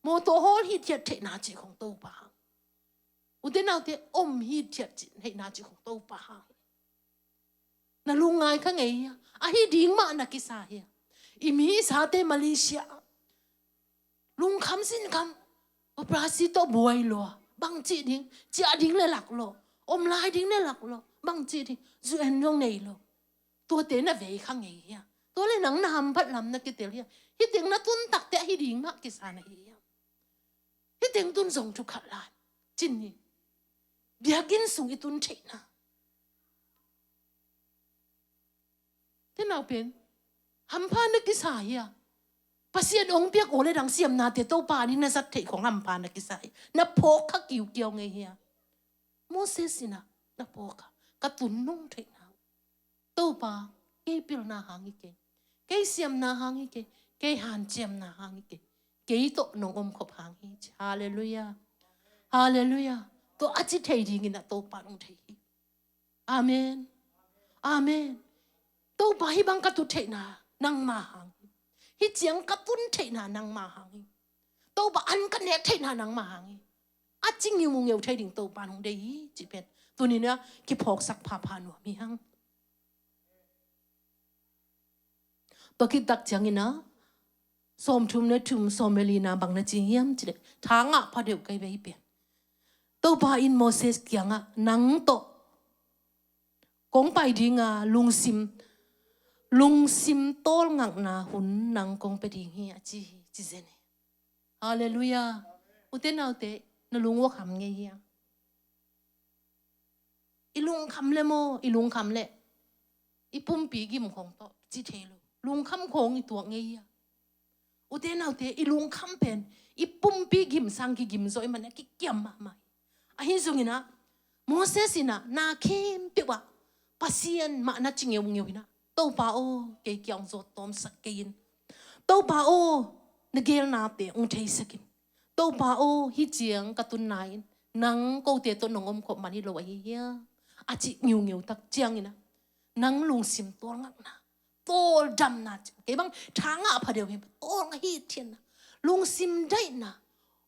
Mawtaw hawl hithiat theihna cih khawng Topa hang. Ute naute, om hithiat theihna cih khawng Topa hang. Na lungngai kha ngei hia? Ahi ding mah na kisa hia? I mi i sate Malaysia ah lungkham sinkham, operasi tawh buai lua, Bang cih ding, ciah ding le lak lo, om lai ding le lak lo, bang cih ding, zu en zong nei lo. Tuate na vei kha ngei hia? Tua le nang na hamphat lam na kitel hia? Hih teng na tun takte ahi ding mah kisa na hi hia? Hih teng tun zong thu khat lai. Cin hi. Biakinn sung i tun theihna. Tenau pen hampha na kisa hia? Pasian ong piak aw le dang siamnate Topa nih na zat theih khong hampha na kisa hia? Na phawk kha kiukiau ngei hia? Moses in ah na phawk kha, ka tun nung theihna. Topa, kei pilna hang hi kei, kei siamna hang hi kei, kei hanciamna hang hi kei, kei tawh nong omkhop hang hi ci. Halleluiah. Halleluiah. Tua a ci thei dingin ah Topa nong thei hi. Amen. Amen. Topa, hih bang ka tut theihna nangma hang hi. Hih ciang ka tun theihna nangma hang hi. Topa, an ka nek theihna nangma hang hi. A ci ngiungeu thei ding Topa nong deih hi cih pen tuni-in ah kiphawksak phapha nuam hi hang. Tua khit tak ciangin ah sawmthum le thum, sawm le lina bang na ci hiam cih leh, tha ngah phadeuh kei ve hih pen. Topa in Moses kiangah, nang tawh kong pai dinga lungsim, lungsim tawlngakna hun nang kong pia ding hi a ci hi, ci zen hi. Halleluiah. Ute naute, na lung ua kham ngei hia? I lungkham le maw, i lungkham le i pumpi gim khong tawh ci thei lo. Lungkham khong i tuak ngei hia? Ute naute, i lungkham pen i pumpi gim sang kigim zaw ahih manin a kikiam mahmah hi. Ahi zongin ah Moses in ah na khempeuh ah Pasian mah na ci ngeungeu in ah, Topa aw, kei kiang zawt tawmsak kei in. Topa aw, na geelnate ong theisak in. Topa aw, hih ciang ka tunna in nang kote tawh nong omkhop man hi lo ahi hia? A cih ngiungeu tak ciangin ah, nang lungsim tawlngakna, tawldamna ci. Kei bang tha ngah phadeuh hi, tawlngak hithiatna, lungsim daihna,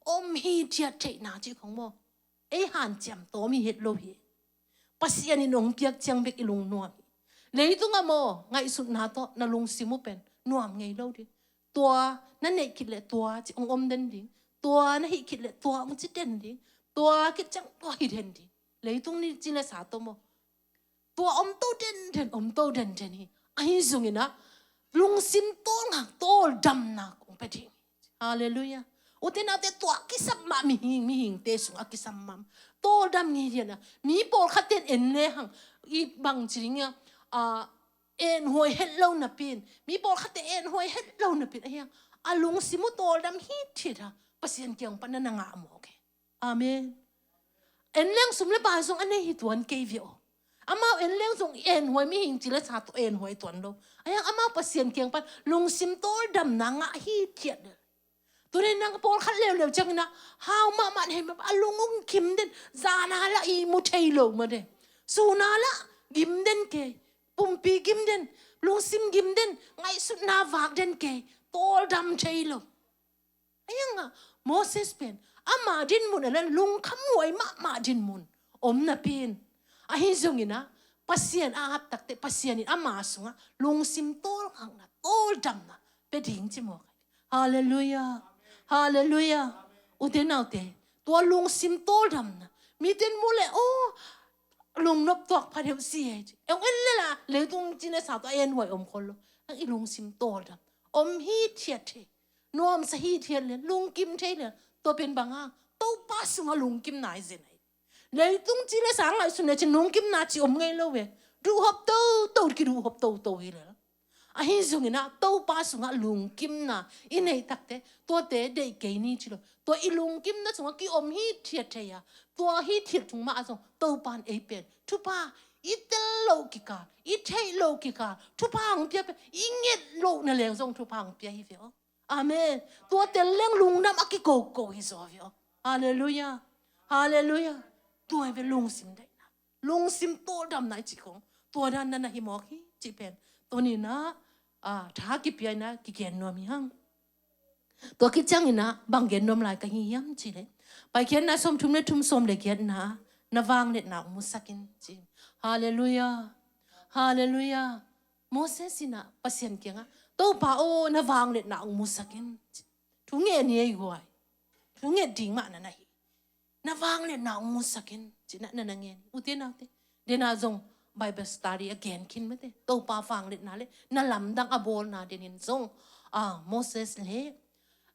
om hithiat theihna cih khong maw, ei hanciam tawm hi het lo hi. Pasian in ong piak ciang bek i lungnuam hi. Leitungah maw, ngaihsutna tawh na lungsim uh pen nuam ngei lo ding. Tua na neih khit leh tua ci ong om den ding. Tua na hih khit leh tua ong ci den ding. Tua khit ciang tua hi den ding. Leitung ni ci le sa tawh maw, tua om to denden, om to denden hi. Ahi zongin ah lungsim tawlngak, tawldamna kong pia ding hi. Halleluiah. Ute naute, tua kisam mah mihing, mihingte sungah kisam mah. Tawldam ngei lian a, mi pawlkhatte in en lehang, i bang ci ding a, a, enhuai het lo napi in, mi pawlkhatte enhuai het lo napi in, ahi hang a lungsim uh tawldam hithiat a, Pasian kiang pan na na ngah mawk hi. Amen. En leng sum le pai zong a nei hi tuan kei ve aw. Amau en leng zong enhuai mihing ci le sa tawh enhuai tuan lo. Ahi hang amau Pasian kiang pan lungsim tawldamna ngah hithiat lel. Tuni nang pawlkhat leuleu ciangin ah hau mahmah na hi mah, a lung ong kim den, zan a lah ihmu thei lo mah de. Sun a lah gim den kei, pumpi gim den, lungsim gim den, ngaihsutna vak den kei, tawldam thei lo. Ahi hang a Moses pen ama dinmun a le lungkhamhuai mahmah dinmun om napi in, ahi zongin ah Pasian a ap takte Pasian in ama sungah lungsim tawlngakna, tawldamna pia ding ci mawk hi. Halleluiah. Halleluiah. Ute naute, tua lungsim tawldamna, mite in mu le aw, lungnop tuak phadeuh si hi ci. Ong en le la, leitung ci le sa tawh enhuai om khol lo. Hang i lungsim tawldam, om hithiat thei, nuamsa hithiat le, lungkim thei le, tua pen bang hang, Topa sungah lungkimna hi zen hi. Leitung ci le sa ngaihsun le cin lungkimna ci om ngei lo ve. Duhhop toto, kiduhhop toto hi le. Ahi zongin ah Topa sungah lungkimna i neih takte, tuate deih kei ni ci lo. Tua i lungkimna sungah ki-om hithiat thei a, tua hithiat thung mah ah zong Topa in ei pen thupha, i tel loh kikal, i theih loh kikal thupha hong pia pen, i nget loh na leng zong thupha hong pia hi ve aw. Amen. Tua tel leng lungdam a kikoko hi zaw hi aw. Halleluiah. Halleluiah. Tua hi ve lungsim daihna, lungsim tawldamna i cih khong. Tua dan na na hi mawk hi cih pen tuni-in ah, a, tha kipia-in ah kigen nuam hi hang. Tua khit ciangin ah bang gen nuam lai ka hi hiam cih leh, Paikhiatna sawmthum le thum, sawm le giatna, na vangliatna hong musak in ci. Halleluiah. Halleluiah. Moses in ah Pasian kiangah, Topa aw, na vangliatna hong musak in. Thu nget ni ei guai. Thu nget ding mah na na hi. Na vangliatna hong musak in, ci-in ah na na ngen. Ute naute, den ah zong Bible study a gen khin mate. Topa vangliatna le na lamdang a bawlna den in zong, ah, Moses le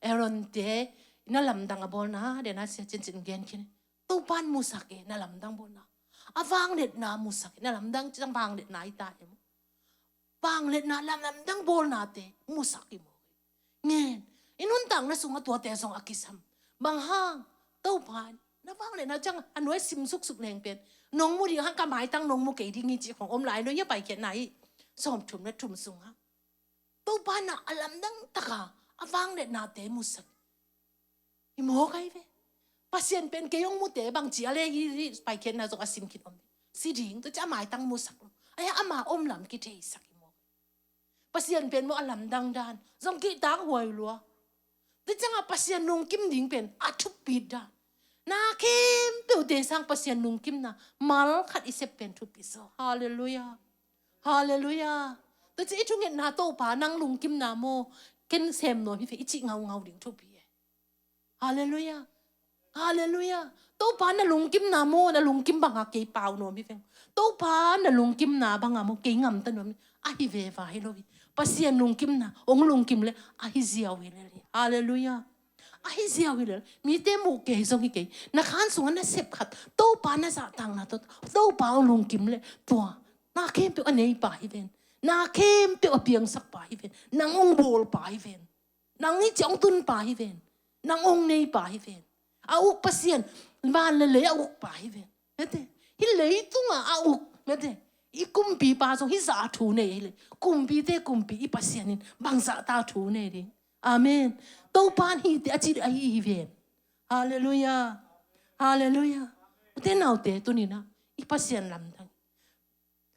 Aaron te na lamdang a bawlna den ah sia cincin gen khin. Topa in musak e, na lamdang bawlna. A vangliatna musak e, na lamdang ciang vangliatna hi ta e maw. Vangliatna, lamdang bawlnate musak hi maw. Ngen, i nuntakna sungah tuate zong a kisam. Bang hang, Topa in na vangliatna ciang a nuai sim suksuk leng pen, nong mu ding hang, ka maitang nong mu kei ding hi ci khong om lai lo hi a, Paikhiatna i sawmthum le thum sungah. Topa in a lamdang takin a vangliatnate musak hi maw, kai ve. Pasian pen kei hong mute bangci a le hi, hi Paikhiatna zong a sim khin om ve. Si ding, tua ciang a maitang musak lo. Ahi hang ama om lam kitheisak hi maw. Pasian pen maw a lamdang dan zong kihtak huai lua. Tua ciangah Pasian lungkim ding pen a thupit dan. Na khempeuhte sang Pasian lungkimna mal khat i sep pen thupi zaw. Halleluiah. Halleluiah. Tua ciang i thungetna, Topa nang lungkimna maw, ken sem nuam hi ve, i cih ngaungau ding thupi e. Halleluiah. Halleluiah. Topa na lungkimna maw, na lungkim bangah kei pau nuam hi veng. Topa na lungkimna bangah maw, kei ngamta nuam hi. Ahi veva hi lo hi. Pasian lungkimna, hong lungkim le ahi ziau hi lel hi. Halleluiah. Ahi ziau hi lel. Mite muh kei zong hi kei. Na khan sungah na sep khat, Topa na zahtakna tawh, Topa hong lungkim le tua na khempeuh a neipa hi ven. Na khempeuh a piangsakpa hi ven. Nang hong bawlpa hi ven. Nang i ciang tunpa hi ven. Nang hong neipa hi ven. A uk Pasian, van le lei a ukpa hi ven. Mate, hih leitungah a uk, mate, i kumpipa zong hih zah thu nei hi le. Kumpite kumpi i Pasian in bangzah ta thu nei ding. Amen. Topa in hihte a cih ahi hi ven. Halleluiah. Halleluiah. Ute naute, tuni-in ah i Pasian lamdang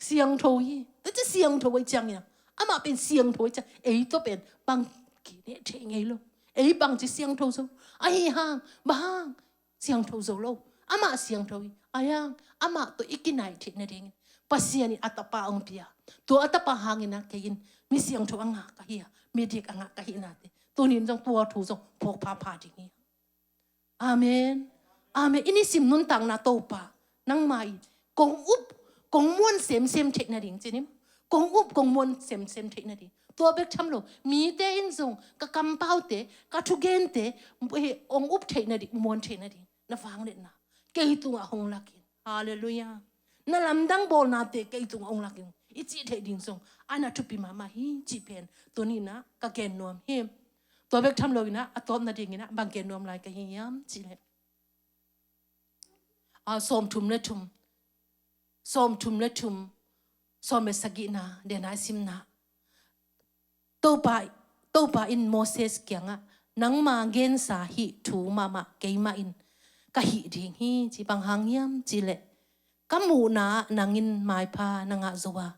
siangtho hi. Tua ciang siangtho ahih ciangin ah, amah pen siangtho ahih ciang, ei tawh pen bang kineh thei ngei lo. Ei bangci siangtho zo. Ahi hang, bang hang siangtho zo lo. Amah siangtho hi. Ahi hang, amah tawh i kinai theih nadingin Pasian in a tapa hong pia. Tua a tapa hangin ah kei in mi siangtho a ngah ka hi a, midik a ngah ka hi nate, tuni-in zong tua thu zong phawk phapha ding hi. Amen. Amen. I nisim nuntakna Topa, nangmah in kong up, kong muan semsem theih nading, ci ni maw. Kong up, kong muan semsem theih nading. Tua bek tham lo, mite in zong ka kampaute, ka thugente, eh, hong up theih nading, muan theih nading, na vangliatna kei tungah hong lak in. Halleluiah. Na lamdang bawlnate kei tungah hong lak in, i cih theih ding zong a na thupi mahmah hi cih pen tuni-in ah ka gen nuam hi. Tua bek tham lo-in ah, a tawp nadingin ah bang gen nuam lai ka hi hiam cih leh, a, sawmthum le thum, sawmthum le thum, sawm le sagihna, den ah i simna. Topa, Topa in Moses kiangah, nangma gensa hih thu mahmah keimah in ka hih ding hi, ci. Bang hang hiam cih leh, ka muhna-ah nang in maipha na ngah zo a,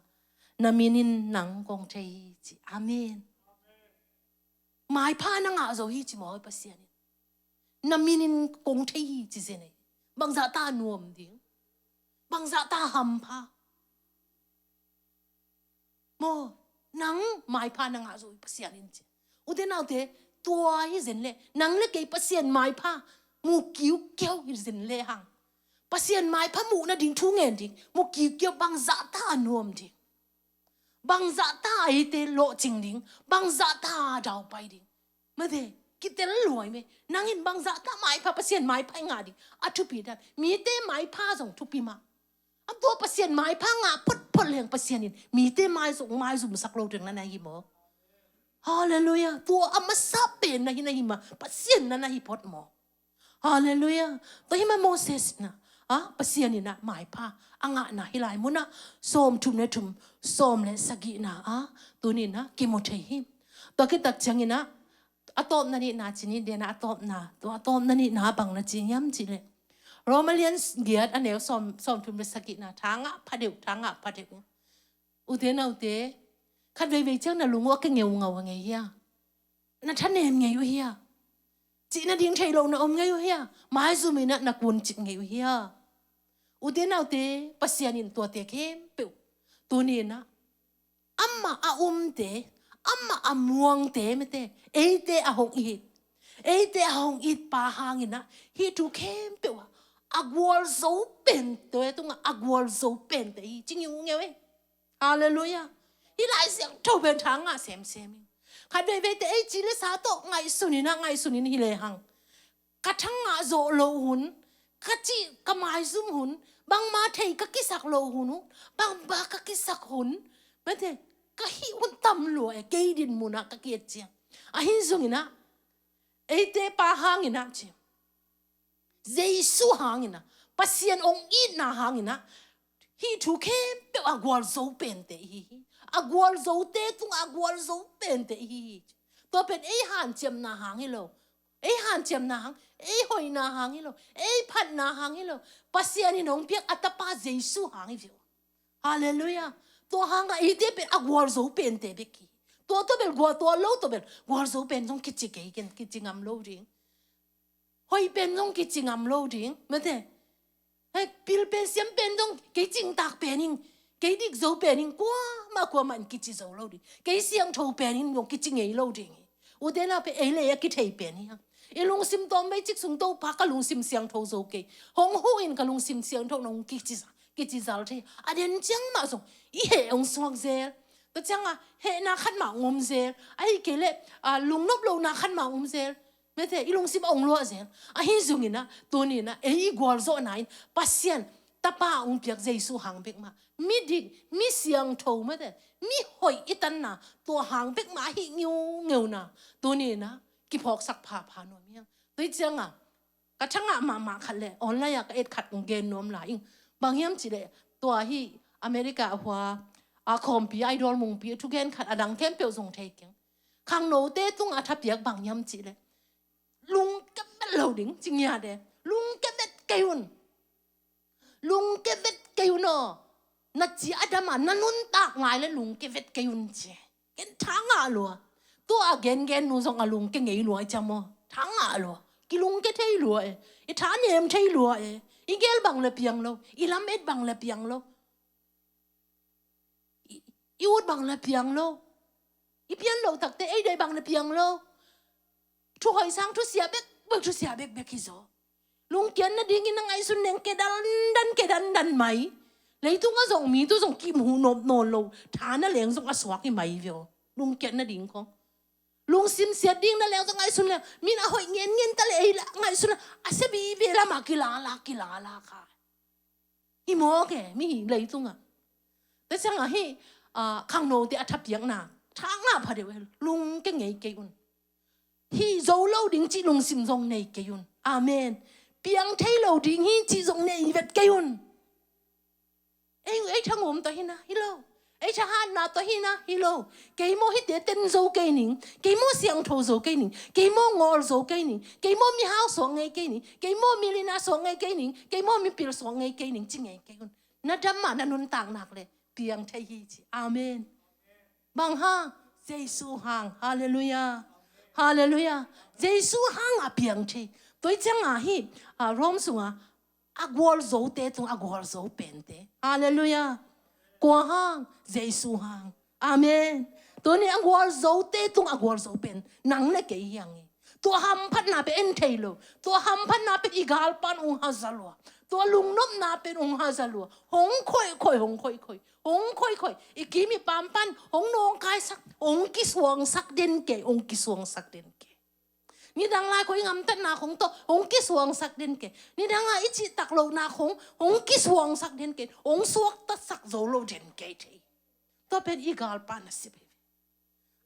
na min in nang kong thei hi, ci. Amen. Maipha na ngah zo hi, ci maw, Pasian in. Na min in kong thei hi, ci zen ei. Bangzah ta nuam ding. Bangzah ta hampha. Maw, nang maipha na ngah zo hi Pasian in, ci. Ute naute, tua hi zen leh, nang le kei Pasian maipha mu kiukiau hi zen lehang, Pasian maipha muh nading thu ngen ding mu kiukiau, bangzah ta a nuam ding. Bangzah ta eite lawhcing ding, bangzah ta daupai ding. Mate, kitel luai me. Nang in bangzah ta maipha, Pasian maipha i ngah ding a thupi dan. Mite maipha zong thupi mah. A tua Pasian maipha ngah photphot leng Pasian in mite mai zong maizumsak lo ding na na hi maw. Halleluiah. Tua a masa pen na hi na hi mah. Pasian na na hi phot maw. Halleluiah. Tua hi mah Moses in ah, a, Pasian in ah maipha a ngahna hih lai munah sawmthum le thum, sawm le sagihna ah tuni-in ah kimu thei hi. Tua khit tak ciangin ah a tawpna nihna ci ni, den ah a tawpna, tua a tawpna nihna bang na ci hiam cih leh, Roma lian giat a neu sawm, sawmthum le sagihna, tha ngah pha deuh, tha ngah pha deuh. Ute naute, khat veivei ciang na lung uh a kingeungau a ngei hia? Na thanem ngei uh hia? Cih nading theih loh na om ngei uh hia? Maizum in ah na kuncip ngei uh hia? Ute naute, Pasian in tuate khempeuh tuni-in ah amah a umte, amah a muangte, mate, eite a hong it, eite a hong itpa hangin ah hih thu khempeuh ah A gualzo pente tungah a gualzo pente hi ci ngiungeu e. Halleluiah. Hih Lai Siangtho pen tha ngah semsem hi. Khat veiveite ei ci le sa tawh ngaihsun in ah, ngaihsun in hi lehang, ka tha ngah zawh loh hun, ka cih ka maizum hun, bangma thei ka kisak loh hun uh, bangma ka kisak hun, mate, ka hih hun tam lua e, kei dinmun ah ka ki-et ciang. Ahi zongin ah, eite pa hangin ah ci, Jesu hangin ah, Pasian hong itna hangin ah, hih thu khempeuh a gualzo pente i hi hi. A gualzote tungah a gualzo pente i hi hi. Tua pen ei hanciamna hang hi lo. Ei hanciamna hang, ei hoihna hang hi lo. Ei phatna hang hi lo. Pasian in hong piak a tapa Jesu hang hi ve uh. Halleluiah. Tua hangah eite pen a gualzo pente bek hi. Tua tua bel gual, tua lo tua bel gualzo pen zong kici kei ken, kici ngam lo ding. Hoih pen zong kici ngam lo ding, mate. Hei, pil pen siam pen zong kei cingtak pen in, kei dik zo pen in, kuamah kuamah in kici zo lo ding. Kei siangtho pen in zong kici ngei lo ding hi. Ute naute, ei le ei a kithei pen hi hang. I lungsim tawm vei cik sung Topa ka lungsim siangtho zo kei. Hong huh in ka lungsim siangtho nong kici za, kici zal thei. A den ciang mah zong i heh hong suak zel. Tua ciangah hehna khat mah hong om zel. Ahih kei leh, ah, lungnop lohna khat mah hong om zel. Mate, i lungsim a hong luah zel. Ahi zongin ah, tuni in ah, ei i gualzawhna in Pasian tapa hong piak Jesu hang bek mah. Mi dik, mi siangtho, mate, mi hoih i tanna, tua hang bek mah ahi ngiungeuna. Tuni in ah, kiphawksak phapha nuam hi hang. Tua hi ciangah, ka tha ngah mahmah khat le, online ah ka et khat kong gen nuam lai ing. Bang hiam cih leh, tua hih America a hua, a khawmpi, Idol mungpi, a thugen khat a dang khempeuh zong thei keng. Khangnote tungah a thapiak bang hiam cih leh, lungke vet lo ding, ci ngiat e. Lungke vet kei un. Lungke vet kei un aw. Na ci a dam a, na nuntak ngai leh lungke vet kei un ci. Ken tha ngah lua. Tua a gengen nu zong a lungke ngei lua i ciam aw. Tha ngah lua. Kilungke thei lua e. I tha nem thei lua e. I gel bang le piang lo. I lamet bang le piang lo. I, i ut bang le piang lo. I pian loh takte ei deih bang le piang lo. Thu hoih sang thusia bekbek, thusia bekbek hi zaw. Lungkiat nadingin na ngaihsun leng ke dandan, ke dandan mai. Leitung a zong mi tu zong kimhuh nop nawn lo. Tha na leng zong a suak hi mai veu. Lungkiat nading khong. Lungsim siat ding na leng zong ngaihsun leng. Min a hoih ngen ngen ta leh ei la ngaihsun leng. A sia vive lamah kilala, kilala kha. Hi mawk e, mihing leitungah. Tua ciangah hih, ah, khangnote a thapiakna, tha ngah pha deuh e, lungke ngei kei un. Hih zo lo ding cih lungsim zong nei kei un. Amen. Piang thei lo ding hi cih zong nei vet kei un. Ei, ei tha ngawm tawh hi na, hi lo. Ei tha hatna tawh hi na, hi lo. Kei maw hihte ten zo kei ning, kei maw siangtho zo kei ning, kei maw ngawl zo kei ning, kei maw mihau suak ngei kei ning, kei maw milina suak ngei kei ning, kei maw mipil suak ngei kei ning, ci ngei kei un. Na dam mah na nuntak nak leh piang thei hi ci. Amen. Bang hang? Jesu hang. Halleluiah. Halleluiah. Jesu hang a piang thei. Tua hi ciangah hih, ah, Rome sungah a gualzote tung a gualzo pente. Halleluiah. Kua hang? Jesu hang. Amen. Tuni a gualzote tung a gualzo pen nang le kei hi hang hi. Tua hamphatna pen en thei lo. Tua hamphatna pen i galpan ung haza lua. Tua lungnopna pen ung haza lua. Hong khoihkhoih, hong khoihkhoih. Hong khoihkhoih. I kim i pampan hong nawngkaisak, hong kisuangsak den kei, hong kisuangsak den kei. Nidang lai khong i ngamtatna khong tawh hong kisuangsak den kei. Nidang a i cihtak lohna khong hong kisuangsak den kei. Hong suaktasak zo lo den kei thei. Tua pen i galpa nasep hi ve.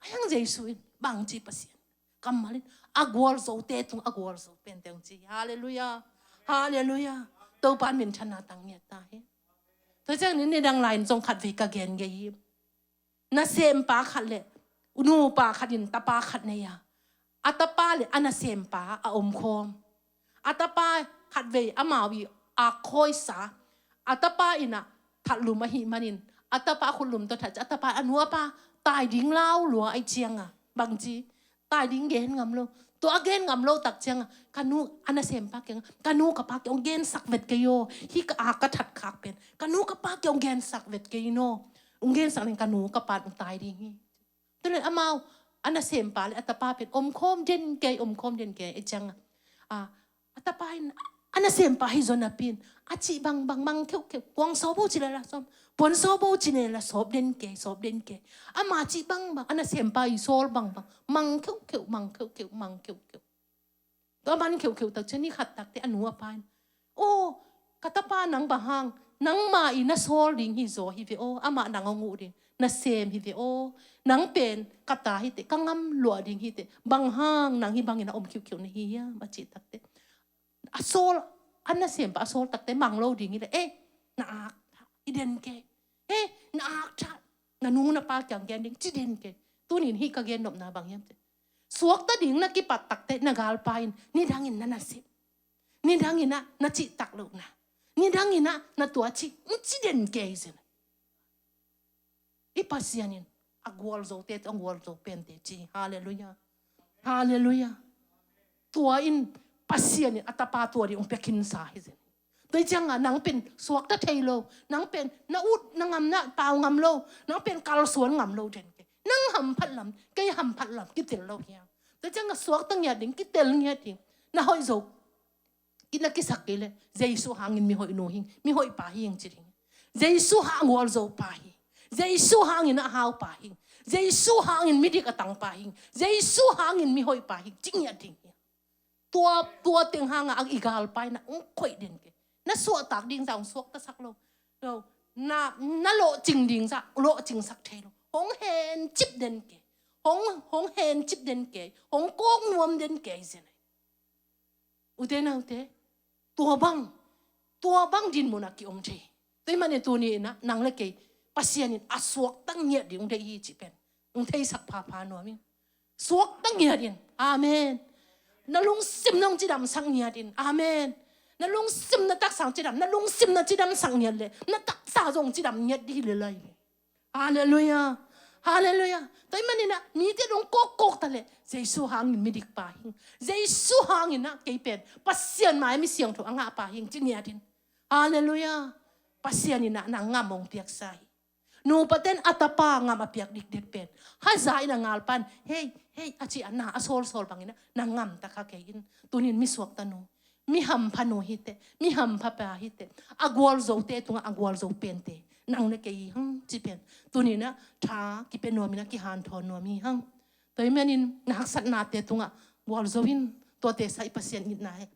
Ahi hang Jesu in bangci Pasian kammal in a gualzote tung a gualzo pente hong ci. Halleluiah. Halleluiah. Topa minthanna tang ngiat ta hi. Tua ciang nidang lai in zong khatvei ka gen ngei hi. Nasempa khat le nupa khat in tapa khat nei a, a tapa le a nasempa a omkhawm. A tapa khatvei amau i akhawisa, a tapa in a thatlum ahih manin a tapa khutlum tawh that ciang a tapa a nu a pa tai ding lau lua ahih ciangah bangci tai ding gen ngam lo. Tua a gen ngam lo tak ciangah ka nu a nasempa kiangah ka nu ka pa kiang hong gensak vet kei aw. Hih ka a ka thatkhak pen ka nu ka pa kiang hong gensak vet kei in aw. Hong gensak leng ka nu ka pa hong tai ding hi. Tua leh amau a nasempa le a tapa pen omkhawm den kei, omkhawm den kei ahih ciangah, a, a tapa in A nasempa hi zaw napi in a cih bangbang mang keuhkeuh. Kuang sawbo ci lala sawm, puan sawbo ci lala sawp den kei, sawp den kei. Ama cih bangbang, a nasempa i sawl bangbang mang keuhkeuh, mang keuhkeuh, mang keuhkeuh. Tua man keuhkeuh tak ciang ni khat tak teh a nu a pa in, "Aw, ka tapa, nang bang hang, nangma i na sawl ding hi zaw hi ve aw, amah nang hong uh ding nasem hi ve aw, nang pen ka ta hi teh, ka ngam luah ding hi teh, bang hang nang hih bangin a om khiuhkhiuh na hi hiam?" a cih tak teh, a sawl, a nasempa a sawl tak teh mang lo ding hi leh, "Eh, na ak thak, hi den kei. Eh, na ak thak, na nu na pa kiang gen ding, ci den kei." Tuni in hih ka gen nopna bang hiam cih leh, suakta ding na kipat tak teh na galpa in nidangin na nasep, nidangin ah na cihtak lohna, nidangin ah na tua cih, ci den kei zen. I Pasian in a gualzote tawh a gualzo pente ci hi. Halleluiah. Halleluiah. Tua in Pasian in a tapa tua ding hong pia khinsa hi zen. Tua hi ciangah nang pen suakta thei lo, nang pen na ut na ngam, na pau ngam lo, nang pen kalsuan ngam lo den kei. Nang hamphat lam, kei hamphat lam kitel lo hiam? Tua hi ciangah suakta ngiat ding, kitel ngiat ding. Na hoih zo, ki na kisak kei leh, Jesu hangin mihoih nu hi ing, mihoih pa hi ing ci ding. Jesu hang a gualzo pa hi. Jesu hangin a hau pa hi. Jesu hangin midik a tang pa hi. Jesu hangin mihoih pa hi, ci ngiat ding hi. Tua, tua teng hangah i galpa in ah hong koih den kei. Na suahtak ding zah hong suaktasak lo. Lo. Na, na lawhcing ding zah lawhcingsak thei lo. Hong hencip den kei. Hong, hong hencip den kei. Hong kawk nuam den kei zen. Ute naute, tua bang, tua bang dinmun ah ki-om thei. Tua ahih manin tuni in ah nang le kei Pasian in a suakta ngiat ding hong deih hi cih pen hong theisak phapha nuam ing. Suakta ngiat in. Amen. Na lungsim nong cidamsak ngiat in. Amen. Na lungsim na taksa hong cidam, na lungsim na cidamsak ngiat leh na taksa zong cidam ngiat ding hi lel lai. Halleluiah. Halleluiah. Tua ahih manin ah mite dong kawkkawk ta leh, Jesu hangin midik pa hi ing. Jesu hangin ah kei pen Pasian mai-ah mi siangtho a ngah pa hi ing ci ngiat in. Halleluiah. Pasian in ah nang ngam hong piaksa hi. Nupate'n a tapa ngam a piak dikdek pen, haza in a ngalpa in, "Hei, hei," a ci a na a sawlsawl bangin ah nang ngam ta kha kei in. Tuni in mi suakta nu, mi hampha nu hi teh, mi hampha pa hi teh, a gualzote tungah a gualzo pente nang le kei hi hang cih pen tuni in ah tha kipia nuam in ah kihanthawn nuam hi hang. Tua ahih manin na haksatnate tungah gualzo in. Tuate sa i Pasian itna hi.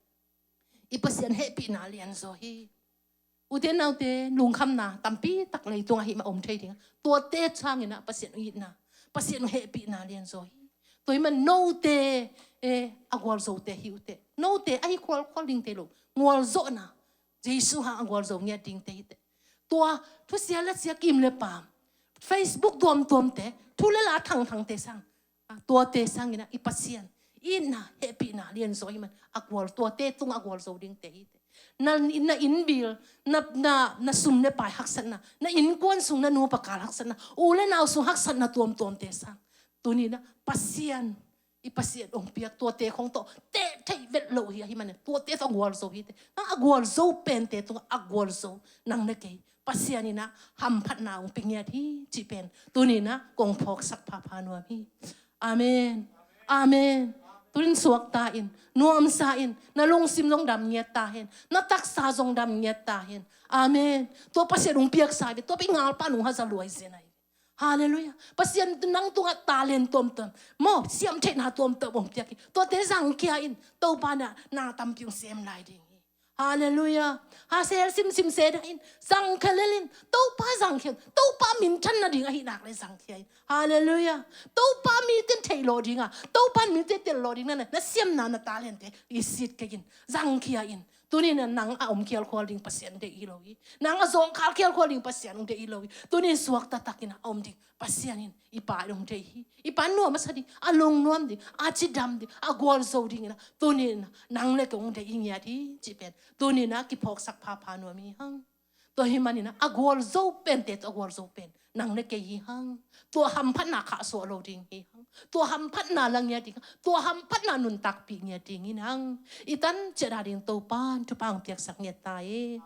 I Pasian hehpihna lianzaw hi. Ute naute, lungkhamna tampi tak leitungah hih mah om thei ding a, tuate sangin ah Pasian itna, Pasian hehpihna lianzaw hi. Tua ahih man note, eh, a gualzote hi uh teh. Note ahi khualkhual ding thei lo, gualzawhna, Jesu hang a gualzo ngiat dingte hi teh. Tua thusia lasia kim le paam, Facebook tuamtuamte, thu le la thangthangte sang, a, tuate sangin ah i Pasian itna, hehpihna lianzaw ahih man a gual, tuate tungah a gualzo dingte hi teh. Na, na innbil, na, na, na sum le pai haksatna, na innkuan sung na nupa kal haksatna, u le nau sung haksatna tuamtuamte sang, tuni in ah Pasian, i Pasian hong piak tuate khong tawh teh theih vet lo hi. Ahih manin tuate tawh a gualzo hi teh. Nang a gualzo pente tungah a gualzo nang le kei Pasian in ah hamphatna hong pia ngiat hi cih pen tuni in ah kong phawksak phapha nuam hi. Amen. Amen. Tuni in suakta in, nuamsa in, na lungsim zong dam ngiat ta hen, na taksa zong dam ngiat ta hen. Amen. Tua Pasian hong piaksa ve, tua pen i ngalpa in hong haza lua hi zen ahi. Halleluiah. Pasian nang tungah talent tuamtuam, maw, siamtheihna tuamtuam hong piak hi. Tuate zangkhia in, Topa in ah na tampi hong sem lai ding hi. Halleluiah. Ha sel simsim se dah in, zangkhia lel in, Topa zangkhia in, Topa minthan nading ahih nak leh zangkhia in. Halleluiah. Topa mite in theih lawh ding a, Topa in mite tel lawh ding na, na siamna, na talente i sit kei in, zangkhia in. Tuni in ah nang a om khialkhual ding Pasian deih hi lo hi. Nang a zawngkhal khialkhual ding Pasian hong deih hi lo hi. Tuni in suakta takin ah a om ding Pasian in i Pa in hong deih hi. I Pa in nuam a sa ding, a lungnuam ding, a cidam ding, a gualzo dingin ah tuni in ah nang le kei hong deih hi ngiat hi cih pen tuni in ah kiphawksak phapha nuam hi hang. Tua ahih manin ah a gualzo pente tawh a gualzo pen nang le kei hi hang. Tua hamphatna khahsuah lo ding hi hang. Tua hamphatna la ngiat ding hang. Tua hamphatna nuntakpih ngiat ding hi hang. I tan ciat a ding Topa in thupha hong piaksak ngiat ta e.